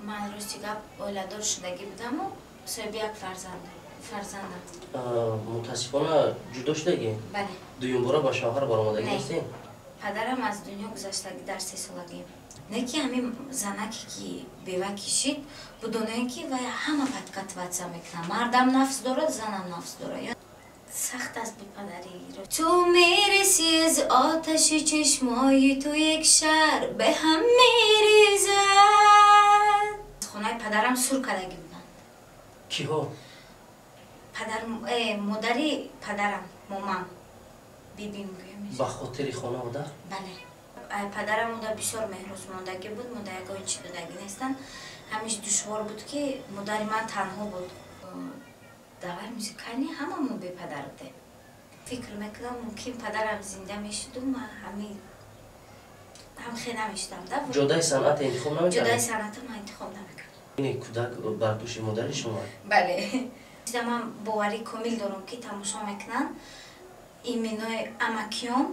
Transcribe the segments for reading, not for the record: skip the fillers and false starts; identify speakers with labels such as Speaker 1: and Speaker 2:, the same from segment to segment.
Speaker 1: Ман рости гап оиладор шудагӣ будаму соҳиби як фарзандам.
Speaker 2: Мутаассифона, ҷудо шудагӣ?
Speaker 1: Бале.
Speaker 2: Дуюмбора ба шавҳар баромадагӣ
Speaker 1: Не.
Speaker 2: ҳастем?
Speaker 1: Падарам аз дунё гузаштагӣ дар 3 солагӣ. Не ки ҳамин занаке ки бева кишид, будонае ки вай ҳама подкатываться мекунад. Мардам нафс дорад, занам нафс дорад. Сахт аст бепадарӣ. Ту мерасӣ, аз оташи чашмои ту як шаҳр ба ҳам мерезад. Хонаи падарам сур кардагӣ буданд.
Speaker 2: Киҳо?
Speaker 1: Падар, модари падарам, момам, бибим гӯям.
Speaker 2: Ба хотири хонавода?
Speaker 1: Бале. Падарам уда бисёр меҳрусмондагӣ буд, мода ягон чӣ додагӣ нестанд. Ҳамиш душвор буд, ки модари ман танҳо буд. Давай музыкальный ҳамамон бепадар будем. Фикр мекунам, мумкин падарам зинда мешуду, ман ҳами ҳам хе намешудам да.
Speaker 2: Ҷодаи санъат интихоб
Speaker 1: Ҷодаи
Speaker 2: намекардед?
Speaker 1: санъата ман интихоб намекардам.
Speaker 2: Ини кӯдак бар дӯши модари шумо?
Speaker 1: Бале. Ман боварӣ комил дорам, ки тамошо мекунанд именои амакиён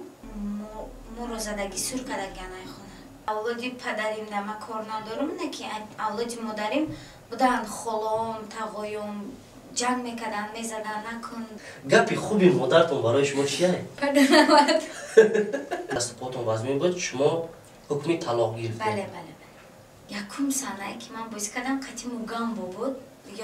Speaker 1: моро задагӣ, сур кардагиан ай хона. Авлоди падарим да ма кор надорам, не ки авлоди модарим буданд, холом, тағоём ҷанг мекарданд, мезаданд, накун.
Speaker 2: Гапи хуби модартон барои шумо чия?
Speaker 1: Падарамад.
Speaker 2: Дасту потон вазмин буд, шумо ҳукми талоқ гирифтед?
Speaker 1: Бале. Якум саҳнае ки ман бозӣ кардам, қати Мугамбо буд,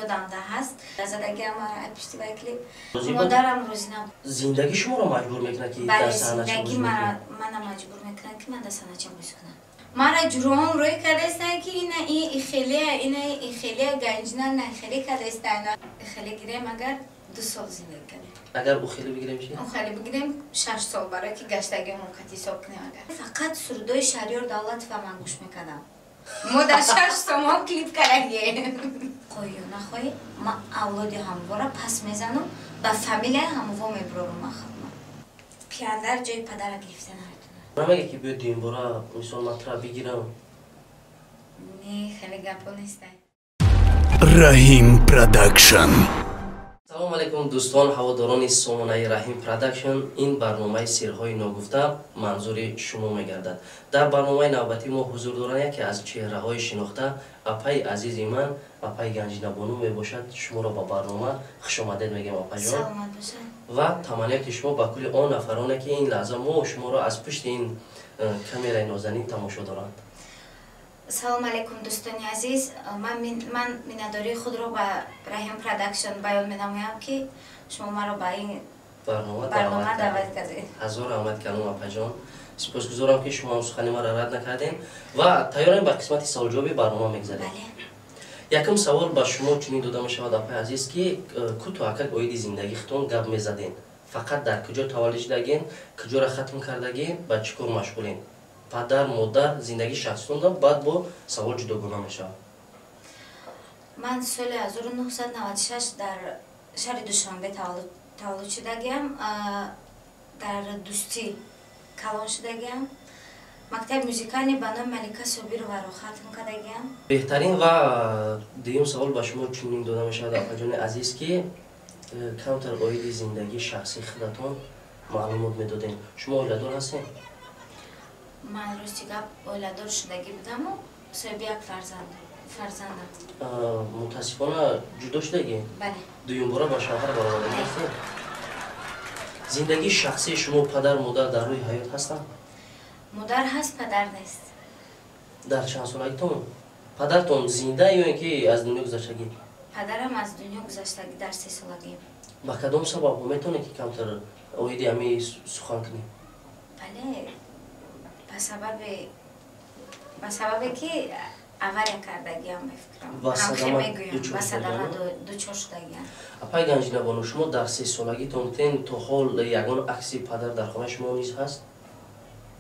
Speaker 1: ёдам да ҳаст, задагиам пишти вай клип.
Speaker 2: Розӣ буд?
Speaker 1: Модарам розӣ набуд.
Speaker 2: Зиндагӣ шуморо маҷбур мекунад, ки
Speaker 1: Бале.
Speaker 2: дар саҳнача
Speaker 1: Зиндагӣ
Speaker 2: бозӣ мекунед?
Speaker 1: Мана маҷбур мекунад, ки ман дар саҳнача бозӣ кунам. Мара ҷуром рӯй кардастанд, ки ина ихелия, ина ихелия, Ганҷина на хеле кардастанд. Хеле гирем, агар 2 сол зиндагӣ кардем.
Speaker 2: Агар ӯ хеле бигирем чи?
Speaker 1: Хеле бигирем, 6 сол, барое ки гаштагиамон кати ҳисоб кунем. Агар фақат сурудои Шаҳриёр Давлатова ман гӯш мекардам. Мо дар 6 сомон клип кардагем. Хоҳӣ ё нахоҳӣ, ман авлоди ҳамвора пас мезанам, ба фамилияи ҳамво мебурорам. Ман худма пияндар ҷои падара гирифта наметонам.
Speaker 2: Намега, ки биё, дуюмбора, мисол, ман тура бигирам?
Speaker 1: Не, хеле гапо нестай.
Speaker 3: Раҳим Продакшн.
Speaker 2: Салому алайкум, дӯстон, ҳаводорони сомонаи Раҳим Продакшн. Ин барномаи «Сирҳои ногуфта» манзури шумо мегардад. Дар барномаи навбатӣ мо ҳузур доранд яке аз чеҳраҳои шинохта, апаи азизи ман, апаи Ганҷинабону мебошад. Шуморо ба барнома хушомадед мегӯям, апаҷон.
Speaker 1: Саломат бошад.
Speaker 2: Ва таманниёти шумо ба кулли он нафароне, ки ин лаҳза мо шуморо аз пушти ин камераи нозанин тамошо доранд.
Speaker 1: Салому алайкум, дӯстони азиз. Ман миннатдории худро ба Раҳим Продакшн баён менамоям, ки шумо маро ба ин
Speaker 2: барнома
Speaker 1: барнома
Speaker 2: даъват
Speaker 1: даъват
Speaker 2: кардед.
Speaker 1: кардед.
Speaker 2: Ҳазор раҳмат калом, апаҷон. Сипосгузорам, ки шумо ҳам сухани маро рад накардем. Ва тайёрем, ба қисмати саволҷавоби барнома мегзарем.
Speaker 1: Бале.
Speaker 2: Якум савол ба шумо чунин дода мешавад, апаи азиз, ки кӯтоҳакак оиди зиндагии худтон гап мезаден. Фақат дар куҷо таваллуд шудагин, куҷоро хатм кардагин, ба чӣ кор машғулен, падар, модар, зиндагии шахситон. Баъд бо савол ҷудогона мешавад.
Speaker 1: Ман соли 1996 дар шаҳри Душанбе таваллуд шудагиам. Дар Дӯстӣ калон шудагиам. Мактаби музикалӣ ба номи Малика Собированаро хатм кардагиам.
Speaker 2: Беҳтарин. Ва дуюм савол ба шумо чунин дода мешавад, апаҷони азиз, ки камтар оиди зиндагии шахсии худатон маълумот медодем. Шумо оиладор ҳастем?
Speaker 1: Ман рости гап оиладор шудагӣ будаму соҳиби як фарзандам.
Speaker 2: Мутаассифона, ҷудо шудагӣ?
Speaker 1: Бале.
Speaker 2: Дуюмбора ба шавҳар баромадагӣ ҳастем? Зиндагии шахсии шумо, падар, модар дар рӯи ҳаёт ҳастанд?
Speaker 1: Модар ҳаст, падар нест.
Speaker 2: Дар чанд солагитон падартон зинда ё ин ки аз дунё гузаштагӣ?
Speaker 1: Падарам аз дунё гузаштагӣ дар 3 солагӣ.
Speaker 2: Ба кадом сабаб, метавонед, ки камтар оиди ҳамин сухан кунем?
Speaker 1: Бале, ба сабабе ки авария кардагиам, мефикрам.
Speaker 2: Ба
Speaker 1: ҳамхел
Speaker 2: садама
Speaker 1: мегӯям.
Speaker 2: дучор
Speaker 1: Ба садама
Speaker 2: шудагиам?
Speaker 1: Дучор шудагиам.
Speaker 2: Апай Ганҷинабону, шумо дар 3 солагитон тен то ҳол ягон акси падар дар хонаи шумо низ ҳаст?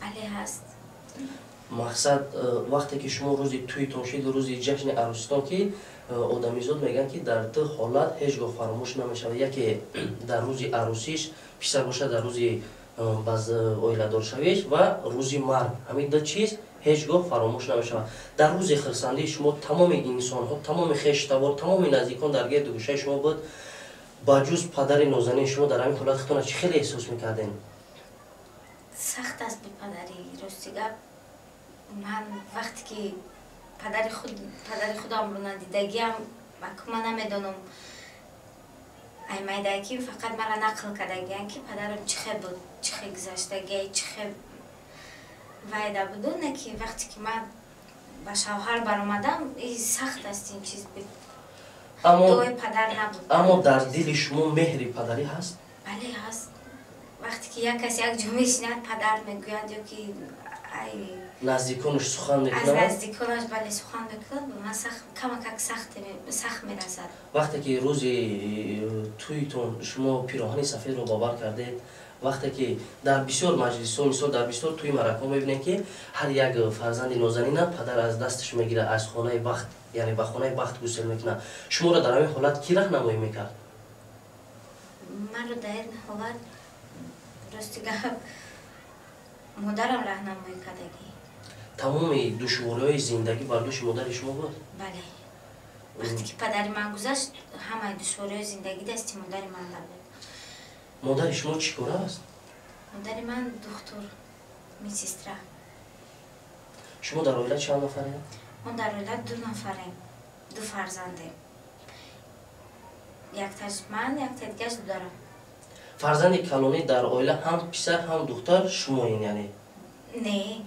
Speaker 1: Бале, ҳаст.
Speaker 2: Мақсад, вақте ки шумо рӯзи тӯйтон шид, рӯзи ҷашни арӯситон, ки одамизод мегӯянд, ки дар ду ҳолат ҳеҷ гоҳ фаромӯш намешавад: яке дар рӯзи арӯсиш, писар бошад, дар рӯзи баз оиладоршавиш ва рӯзи марг. Ҳамин ду чиз ҳеҷ гоҳ фаромӯш намешавад. Дар рӯзи хирсандии шумо тамоми инсонҳо, тамоми хештабор, тамоми наздикон дар гирду гӯшаи шумо буд, ба ҷуз падари нозанини шумо. Дар ҳамин ҳолат худтона чӣ хеле эҳсос мекардем?
Speaker 1: Сахт аст бепадарӣ, рости гап. Ман вақте ки Падари худамро надидагиам, ман намедонам. Ай майдаки фақат мара нақл кардагиам, ки падарам чӣ хел буд, чӣ хел гузаштагиай, чӣ хел вайда буду. Не ки вақте ки ман ба шавҳар баромадам, и сахт аст ин чиз. Дуои падар набуд.
Speaker 2: Аммо дар дили шумо меҳри падарӣ ҳаст?
Speaker 1: Бале, ҳаст. Вақте ки як кас як ҷо мешинад, падар мегӯяд ё ки ай
Speaker 2: наздиконаш сухан
Speaker 1: аз
Speaker 2: мекунад?
Speaker 1: Наздиконаш, бале, сухан мекунад, ба ман камакак сахт мерасад.
Speaker 2: Вақте ки рӯзи тӯйтон шумо пироҳани сафедро ба бар кардед, вақте ки дар бисёр маҷлисҳо, мисол, дар бисёр тӯи маракҳо мебинем, ки ҳар як фарзанди нозанина падар аз дасташ мегирад, аз хонаи бахт, яъне ба хонаи бахт гусел мекунад. Шуморо дар ҳамин ҳолат кӣ раҳнамоӣ мекард?
Speaker 1: Маро дар ин ҳолат, рости гап, модарам раҳнамоӣ кардагӣ.
Speaker 2: Тамоми душвориҳои зиндагӣ бар дӯши модари шумо буд?
Speaker 1: Бале, вақте ки падари ман гузашт, ҳамаи душвориҳои зиндагӣ дасти модари ман буд.
Speaker 2: Модари шумо чӣ кора аст?
Speaker 1: Модари ман духтур, медсестра.
Speaker 2: Шумо дар оила чанд нафаред?
Speaker 1: Мо дар оила ду нафарем, ду фарзандем: якташ ман, якта дигаш додарам.
Speaker 2: Фарзанди калонӣ дар оила, ҳам писар, ҳам духтар, шумоен, яъне?
Speaker 1: Не,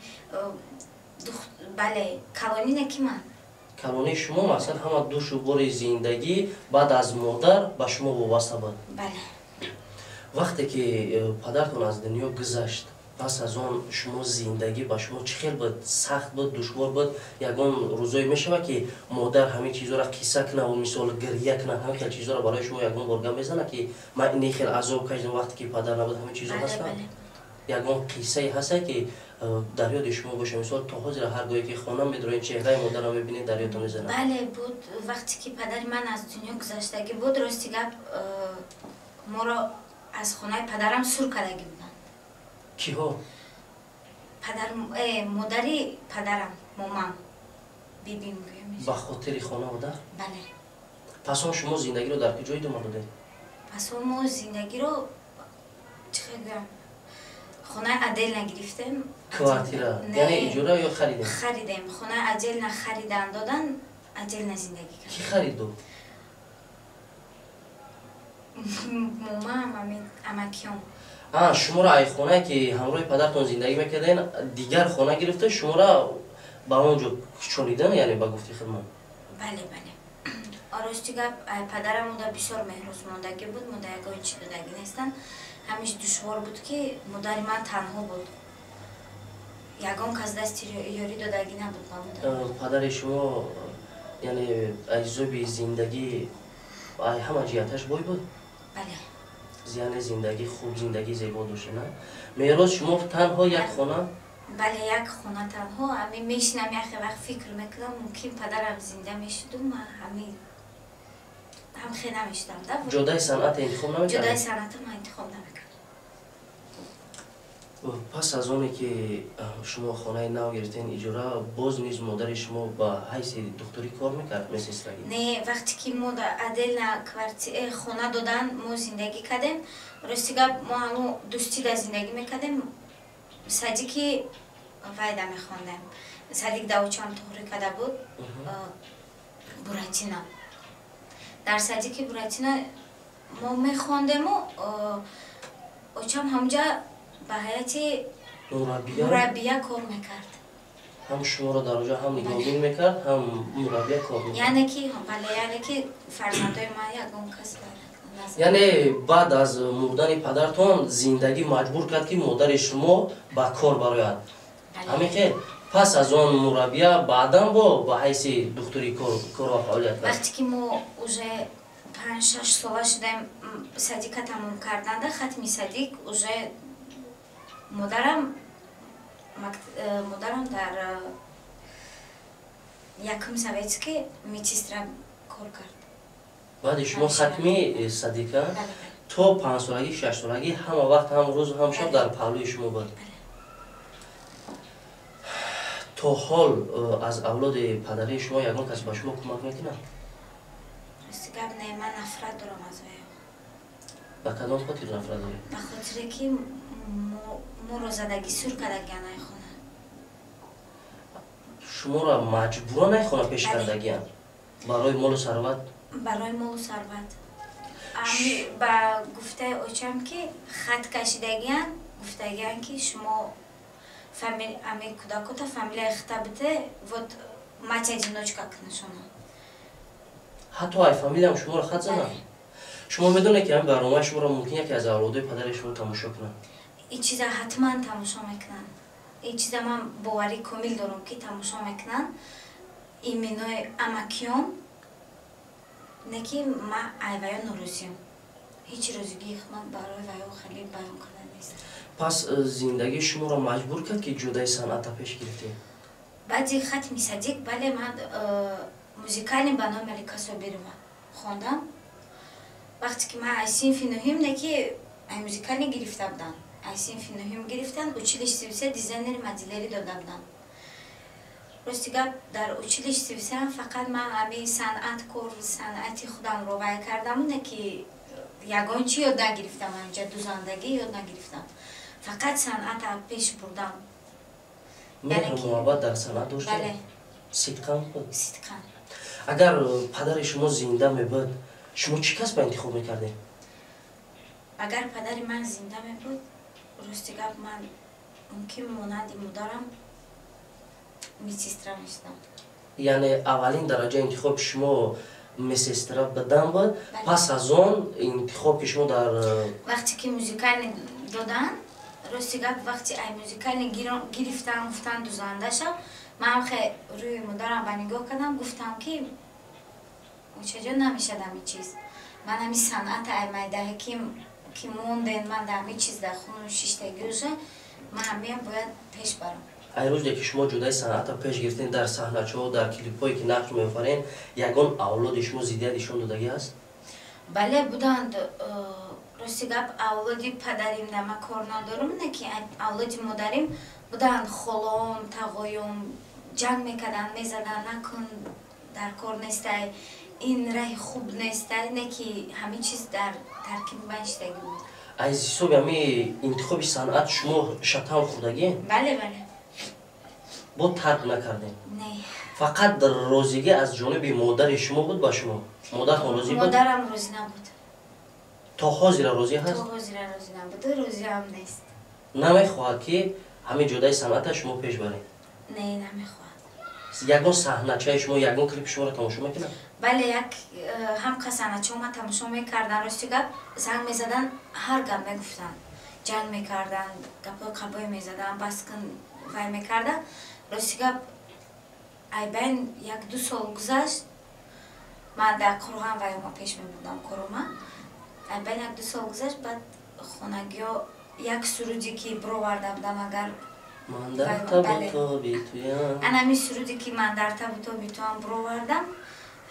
Speaker 1: бале, калонӣ не ки ман.
Speaker 2: Калонии шумо, масалан, ҳама душу бори зиндагӣ баъд аз модар ба шумо вобаста буд.
Speaker 1: Бале.
Speaker 2: Вақте ки падартон аз дунё гузашт, пас аз он шумо зиндагӣ ба шумо чӣ хел буд? Сахт буд, душвор буд? Ягон рӯзое мешавад, ки модар ҳамин чизҳоро қисса кунаву, мисол, гирья кунад? Ҳамин хел чизҳоро барои шумо ягон бор гап мезанад, ки ман ин хел азоб кашидам, вақте ки падар набуд? Ҳамин чизҳо ҳастанд? Ягон қиссае ҳаста, ки дар ёди шумо боша, мисол, то ҳозира ҳар гоҳе ки хона медроед, чеҳраи модарро мебинед, дар ёдтон мезанад?
Speaker 1: Бале, буд. Вақте ки падари ман аз дунё гузаштагӣ буд, рости гап, моро аз хонаи падарам сур кардагӣ буданд.
Speaker 2: Киҳо?
Speaker 1: Модари падарам, момам, бибим гӯям.
Speaker 2: Ба хотири хона буда?
Speaker 1: Бале.
Speaker 2: Пас он шумо зиндагиро дар куҷо идома додед?
Speaker 1: Пас он мо зиндагиро, чӣ хел гӯям, хонаи отдельно гирифтем.
Speaker 2: Квартира, яъне иҷора ё харидем?
Speaker 1: Харидем. Хонаи отдельно харидан додан, отдельно зиндагӣ кардем.
Speaker 2: Кӣ харид дод?
Speaker 1: Момаам, амакиём.
Speaker 2: Шуморо ай хонае, ки ҳамроҳи падартон зиндагӣ мекарден, дигар хона гирифта, шуморо ба он ҷо кӯчонидан, яъне, ба гуфти хидмат?
Speaker 1: Бале. Рости гап, падарам уда бисёр меҳрусмондагӣ буд, мода ягон чи додагӣ нестанд. Ҳамиш душвор буд, ки модари ман танҳо буд, ягон кас дасти ёрӣ додагӣ набуд ба модар.
Speaker 2: Падари шумо, яъне, азоби зиндагӣ ай ҳама ҷиҳаташ бой буд?
Speaker 1: Бале.
Speaker 2: Яъне зиндагӣ хуб, зиндагӣ зебо дошта, на? Мерос шумо танҳо як хона?
Speaker 1: Бале, як хона танҳо. Ҳамин мешинам, яхе вақт фикр мекунам, мумкин падарам зинда мешуду, ман ҳамин ҳамхе намешудам да.
Speaker 2: Ҷодаи санъат интихоб намекардед?
Speaker 1: Ҷодаи санъата ман интихоб намекардам.
Speaker 2: Пас аз оне ки шумо хонаи нав гирифтен, иҷора, боз низ модари шумо ба ҳайси духтурӣ кор мекард, медсестрагӣ?
Speaker 1: Не, вақте ки мо отдельно хона додан, мо зиндагӣ кардем. Рости гап, мо ҳамо дӯстида зиндагӣ мекардем. Садики вайда мехондем, садик давучам туғрӣ карда буд, Буратино. Дар садики Буратино мо мехондему очам ҳамҷа ба ҳайати мураббия кор мекард.
Speaker 2: Ҳам шуморо дар оҷо ҳам нигоҳбин мекард, ҳам мураббия кор мекард?
Speaker 1: Яъне ки, бале, яъне ки фарзандои ман ягон кас.
Speaker 2: Яъне баъд аз мурдани падартон зиндагӣ маҷбур кард, ки модари шумо ба кор барояд, ҳамин хел? Пас аз он мураббия, баъдан бо ба ҳайси духтури корро фаъолият кард?
Speaker 1: Вақте ки мо уже 5-6 сола шудем, садика тамом карданда, хатми садик, уже модарам дар якум советский медсестра кор кард.
Speaker 2: Баъди шумо хатми садика то 5-солагӣ, 6-солагӣ ҳама вақт, ҳам рӯз, ҳам шаб дар паҳлӯи шумо буд. То ҳол аз авлоди падарии шумо ягон кас ба шумо кӯмак мекунад?
Speaker 1: Рости гап, не, ман нафрат дорам аз вай.
Speaker 2: Ба кадом хотир нафрат доред?
Speaker 1: Ба хотире ки моро задагӣ, сур кардагиан ай хона.
Speaker 2: Шуморо маҷбуран ай хона пеш кардагиян? Барои молу сарват?
Speaker 1: Барои молу сарват. Ба гуфтаи очам ки хат кашидагиян, гуфтагиян ки шумо ами кӯдакота фамилияи хита бите, вот мать одиночка кунашона.
Speaker 2: Ҳатто ай фамилиям шуморо хат занад? Шумо медонед ки ҳамин барномаи шуморо мумкин яке аз авлодои падари шумо тамошо кунад?
Speaker 1: Ин чиза ҳатман тамошо мекунанд. Ин чиза ман боварӣ комил дорам ки тамошо мекунанд. Именои амакиён не ки ман ай ваё норозиям. Ҳеҷ розигии ман барои ваё хеле баён карда нест.
Speaker 2: Пас зиндагии шуморо маҷбур кард ки ҷодаи санъата пеш гирифтед?
Speaker 1: Баъди хатми садик, бале, ман музыкальный ба номи Малика Собирова хондам. Вақте ки ман ай синфи нуҳим не ки ай музыкальный гирифта будам, ай синфи нуҳим гирифтан, училище сивсе дизайнери модельерӣ дода будам. Рости гап, дар училище сивсеам фақат ман ҳами санъат кор, санъати худамро вай кардаму не ки ягон чи ёд нагирифтам, анҷа дузандагӣ ёд нагирифтам, фақат санъата пеш бурдам.
Speaker 2: Меҳру муҳаббат дар санъат доштед?
Speaker 1: Бале.
Speaker 2: Сидқан буд?
Speaker 1: Сидқан.
Speaker 2: Агар падари шумо зинда мебуд, шумо чӣ касба интихоб мекардед?
Speaker 1: Агар падари ман зинда мебуд, рости гап, ман мумкин монанди модарам медсестра мешудам.
Speaker 2: Яъне аввалин дараҷаи интихоби шумо медсестра будан буд, пас аз он интихоб ки шумо дар
Speaker 1: Вақте ки музыкальный додан, рости гап, вақте ай музыкальный гирифтан, гуфтан дузанда шав, ман хе рӯи модарам ба нигоҳ кардам, гуфтам ки очаҷон, намешад ҳами чиз, ман ҳами санъата ай майдаҳе ки монден, ман дар ҳами чиз дар хуну шиштагӣ уже ман ҳамиам бояд пеш барам.
Speaker 2: Ай рӯзе ки шумо ҷодаи санъатро пеш гирифтен, дар саҳначаҳо, дар клипҳое ки нақш меофарен, ягон авлоди шумо зиддият нишон додагӣ ҳаст?
Speaker 1: Бале, буданд. Рости гап, авлоди падарим да ман кор надорам, не ки авлоди модарим буданд, холом, тағоём ҷанг мекарданд, мезаданд, накун, дар кор нестай, ин раҳи хуб нестай, не ки ҳамин чиз дар таркиби ман шидагӣ буд.
Speaker 2: Аз ҳисоби ҳами интихоби санъат шумо шатам хӯрдагӣ?
Speaker 1: Бале, бале.
Speaker 2: Бо тарк накардем?
Speaker 1: Не.
Speaker 2: Фақат розигӣ аз ҷониби модари шумо буд ба шумо? Модаратон розӣ буд?
Speaker 1: Модарам розӣ набуд.
Speaker 2: То ҳозира розӣ ҳаст?
Speaker 1: То ҳозира розӣ набуд, розиам нест.
Speaker 2: Намехоҳад ки ҳамин ҷодаи санъата шумо пеш баред?
Speaker 1: Не, намехоҳад.
Speaker 2: Ягон саҳначаи шумо, ягон клипи шуморо тамошо мекунад?
Speaker 1: Бале, як ҳамқа саҳначао ман тамошо мекардан, рости гап, занг мезадан, ҳар гап мегуфтанд, ҷанг мекарданд, гапҳои қабоӣ мезаданд, бас кун, вай мекарданд. Рости гап, айбайн 1-2 сол гузашт, ман дар Қурған вайома пеш мебурдам корома, айбайн 1-2 сол гузашт, баъд хонагиҳо як суруде ки бироварда будам, агар
Speaker 2: Ман дар табу тоби туям.
Speaker 1: Ана ҳамин суруде ки ман дар табу тоби туам бировардам,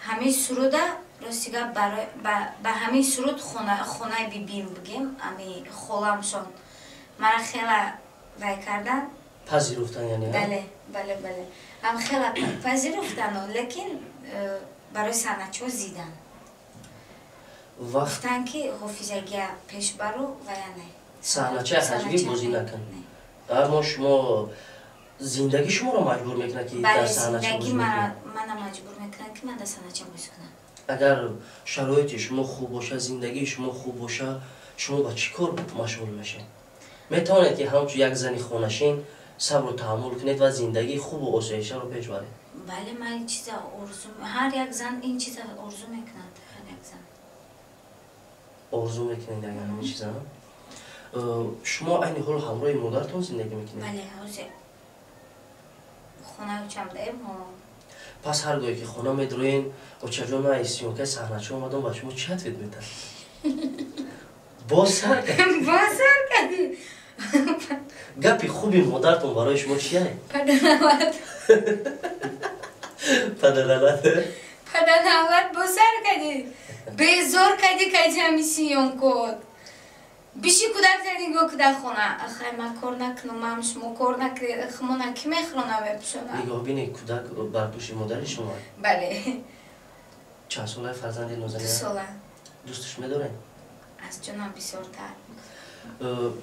Speaker 1: ҳамин суруда, рости гап, ба ҳамин суруд хонаи бибим, бигем, ами холамшон мара хела вай кардан.
Speaker 2: Пазируфтан яъне?
Speaker 1: Бале, бале, бале, ҳам хела пазируфтану, лекин барои санъатчиҳо зидан, гуфтан ки ҳофизагия пеш бару ва я не.
Speaker 2: Саҳначаи ҳаҷвӣ бозӣ накун. Аммо шумо зиндагӣ шуморо маҷбур мекунад ки дар саҳнача
Speaker 1: зиндагӣ
Speaker 2: бозӣ мекунед?
Speaker 1: Мана маҷбур мекунад ки ман дар саҳнача бозӣ кунам.
Speaker 2: Агар шароити шумо хуб боша, зиндагии шумо хуб боша, шумо ба чӣ кор машғул мешавед? Метавонед ки ҳамчун як зани хонашин сабру таҳаммул кунед ва зиндагии хубу осоишаро пеш баред?
Speaker 1: Бале, ман ин чиза орзу, ҳар як зан ин чиза орзу мекунад, ҳар як зан.
Speaker 2: Орзу мекунед яган ҳамин чиза? Шумо айни ҳол ҳамроҳи модаратон зиндагӣ мекунед?
Speaker 1: Бале, ҳозир хонаи очамдаем.
Speaker 2: Пас ҳар гоҳе ки хона медроен, очаҷон, ман аз съёмкаи саҳнача омадам, ба шумо чӣ ответ медиҳад? Боз сар
Speaker 1: Боз сар кардӣ.
Speaker 2: Гапи хуби модартон барои шумо чия?
Speaker 1: Паданалат.
Speaker 2: Паданалат.
Speaker 1: Паданалат, боз сар кардӣ, безор кардӣ, кади ҳами съёмкот, биши кӯдак нигоҳ куда хона. Ахай, ман кор накунам, мам, шумо кор накунед, хмона ки мехӯрона, мепӯшона?
Speaker 2: Нигоҳбини кӯдак бар дӯши модари шумо?
Speaker 1: Бале.
Speaker 2: Чанд солаи фарзанди нозанин?
Speaker 1: 2 сола.
Speaker 2: Дӯсташ медоред?
Speaker 1: Аз ҷонам бисёртар.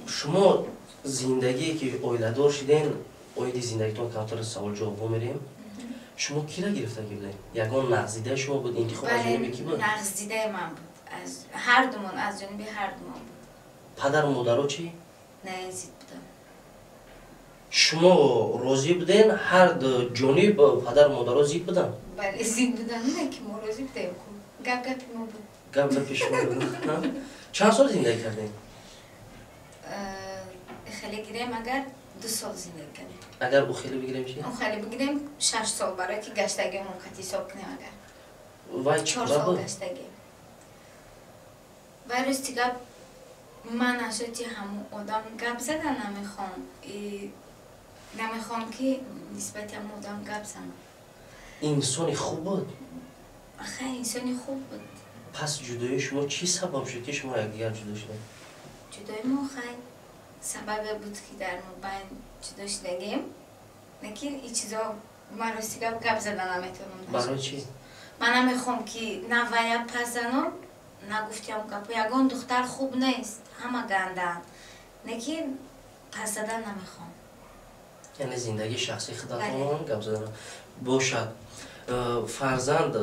Speaker 2: Шумо зиндагие ки оиладор шиден, оиди зиндагитон камтар савол ҷавоб мерем. Шумо кира гирифтагӣ будед? Ягон нағзидаи шумо буд? Интихоб аз ҷониби кӣ буд?
Speaker 1: Нағзидаи ман буд. Аз ҳар думон, аз ҷониби ҳар думон буд.
Speaker 2: Падару модаро чӣ?
Speaker 1: Не, зид будам.
Speaker 2: Шумо розӣ буден, ҳар ҷониб падару модаро зид буданд?
Speaker 1: Бале, зид будам, не ки мо розӣ будем, ку гап гапи мо буд.
Speaker 2: Гап гапи шумо буд. Чанд сол зиндагӣ кардем?
Speaker 1: Хеле гирем агар, 2 сол зиндагӣ кардем.
Speaker 2: Агар ӯ хеле бигирем чӣ?
Speaker 1: Ӯ хеле бигирем, 6 сол, барое ки гаштагиамон кати ҳисоб кунем агар.
Speaker 2: Вай
Speaker 1: 4 сол гаштагӣ. Вай, рости гап, ман асоти ҳамун одам гап зада намехоҳам, намехоҳам ки нисбати ҳамун одам гап занам.
Speaker 2: Инсони хуб буд?
Speaker 1: Хай, инсони хуб буд.
Speaker 2: Пас ҷудоии шумо чӣ сабаб шуд, ки шумо якдигар ҷудо шудед?
Speaker 1: Ҷудои мо, хай, сабабе буд, ки дар мобайн ҷудо шудагем, лекин ин чизо ман, рости гап, гап зада наметавонам.
Speaker 2: Барои чӣ?
Speaker 1: Ман намехоҳам, ки на вая пас занам, на гуфтиам гапо. Ягон духтар хуб нест, ҳама гандаанд, лекин пас задан намехоҳам.
Speaker 2: Яъне зиндагии шахсии худатон гап задан бошад. Фарзанд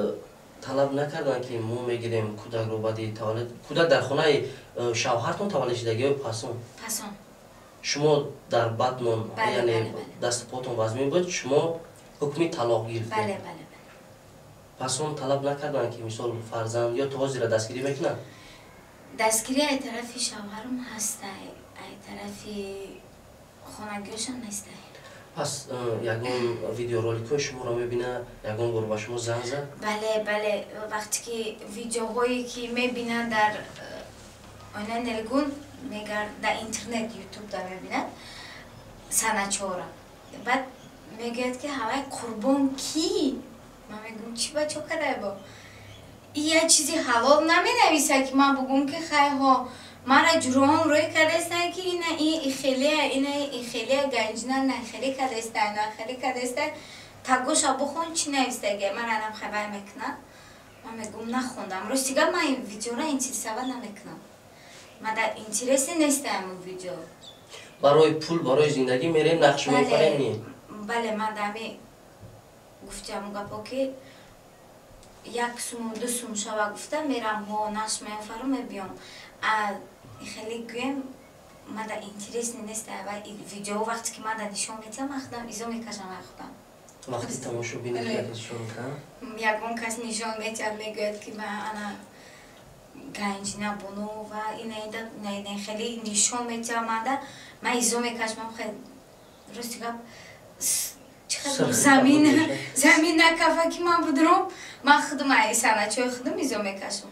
Speaker 2: талаб накарданд, ки мо мегирем кӯдакро баъди таваллуд? Кӯдак дар хонаи шавҳартон таваллуд шудагӣ ё пасон?
Speaker 1: Пасон.
Speaker 2: Шумо дар батнон, яъне дасту потон вазмин буд, шумо ҳукми талоқ гирифтед. Пасон талаб накарданд, ки мисол фарзанд, ё то ҳозира дастгирӣ мекунанд?
Speaker 1: Дастгирӣ ай тарафи шавҳарам ҳастай, ай тарафи хонагиёшам нестай.
Speaker 2: Пас ягон видеороликҳои шуморо мебина, ягон бор ба шумо занг зад?
Speaker 1: Бале, вақте ки видеоҳое ки мебинад дар оинаи нелгун, дар интернет, ютуб да мебинад санъатчора, баъд мегӯяд, ки ҳавай Қурбон кӣ? Ман мегӯм: «Чӣ, бачо кадай?» Бо як чизи ҳалол наменависа, ки ман бугум, ки хайҳо мара ҷурон рӯй кардастан, ки ина ихелия, ина ихелия, Ганҷина на хеле кардастай, на хеле кардастай, тагоша бухон, чӣ навистаги. Мара нам хабар мекунад, ман мегӯм: «Нахондам». Рости гап, ман ин видеора интересовать намекунам, ман дар интересе нестаям он видео.
Speaker 2: Барои пул, барои зиндагӣ мерем, нақш мефарем, не?
Speaker 1: Бале, ман дами гуфтиам гапо, ки 1 суму 2 сум шава гуфта мерам, ҳо, нақш меофарам, мебиём. Хеле гӯем, мада интересный нест ва видео. Вақте ки мада нишон метиҳам, ман худам изо мекашам ай худам.
Speaker 2: Вақти тамошо бинишон?
Speaker 1: Ягон кас нишон метиҳад, мегӯяд, ки ма ана Ганҷина Бону ва ина хеле нишон метиҳам мада, ман изо мекашам. Рости гап, замин замин накафа, ки ман будурам, ман худам ай санъатчои худам изо мекашам,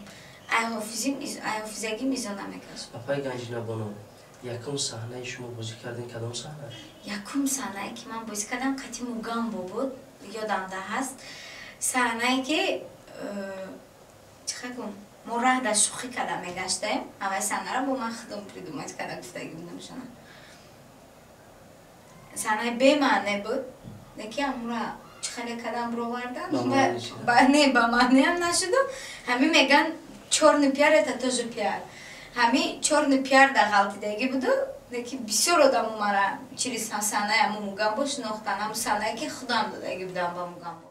Speaker 1: ай ҳофизагим изо намекашам.
Speaker 2: Апаи Ганҷина Бону, якум саҳнаи шумо бозӣ кардин кадом саҳна?
Speaker 1: Якум саҳнае, ки ман бозӣ кардам, қати Мугамбо буд. Ёдамда ҳаст саҳнае, ки чиха гум, мо раҳ дар шӯхӣ карда мегаштаем. Аввай саҳнаро бо ман худам придумать карда гуфтагӣ будамшона. Саҳнаи бемаъне буд, лекин амура чихеле кардам, бировардан, не, ба маънеам нашуду. Ҳамин меган, чёрный пиар — это тоже пиар. Ҳамин чёрный пиар дар ғалтидагӣ буду, лекин бисёр одамо мара через саҳнаи аму Мугамбо шинохтан, ҳамун саҳнае, ки худам додагӣ будам ба Мугамбо.